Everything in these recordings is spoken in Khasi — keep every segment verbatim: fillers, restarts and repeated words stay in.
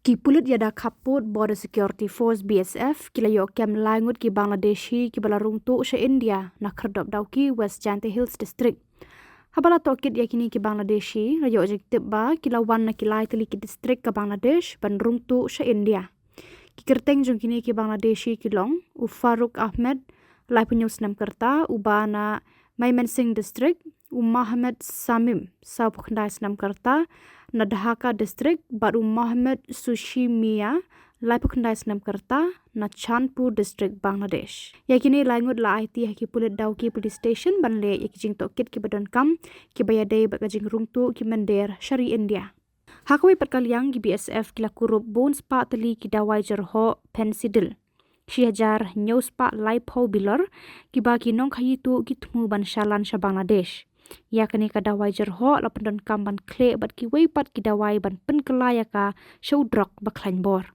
Ki pulit ïada khappud Border Security Force, B S F, ki la ïoh kem lai ngut ki Bangladeshi kiba la rung tuh sha India na Khyrdop Dawki, West Jaintia Hills District. Haba la tohkit ïa kine ki Bangladeshi, la ïoh jingtip ba ki la wan na ki lai tylli ki district ka Bangladesh ban rung tuh sha India. Ki kyrteng jong kine ki Bangladeshi ki long u Farooq Ahmed, laiphew hynñiew snem ka rta, uba na Mymensingh District, u Mohammed Samim, sawphew khyndai snem ka rta, na Dhaka District, bad u Mohammed Sushi Mia, laiphew khyndai snem ka rta, na Chandpur District, Bangladesh. Ïa kine lai ngut la aiti ha ki pulit Dawki Police Station ban leh ïa ki jingtohkit kiba donkam, kiba ïadei bad ka jingrung tuh ki mynder sha ri India. Ha kawei pat ka liang, ki B S F ki la kurup bun spah tylli ki dawai jyrhoh Phensedyl, shi hajar hynñiew spah laiphew bilor, kiba ki nongkhaïi tuh ki thmu ban shalan sha Bangladesh. Ïa kane ka dawai jyrhoh la pyndonkam ban khleh bad kiwei pat ki dawai ban pynkylla ïa ka sha u drok ba khlaiñ bor.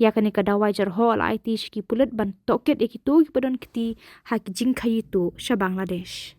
Ïa kane ka dawai jyrhoh la aiti sha ki pulit ban tohkit ïa kito kiba don kti ha ki jingkhaïi tuh sha Bangladesh.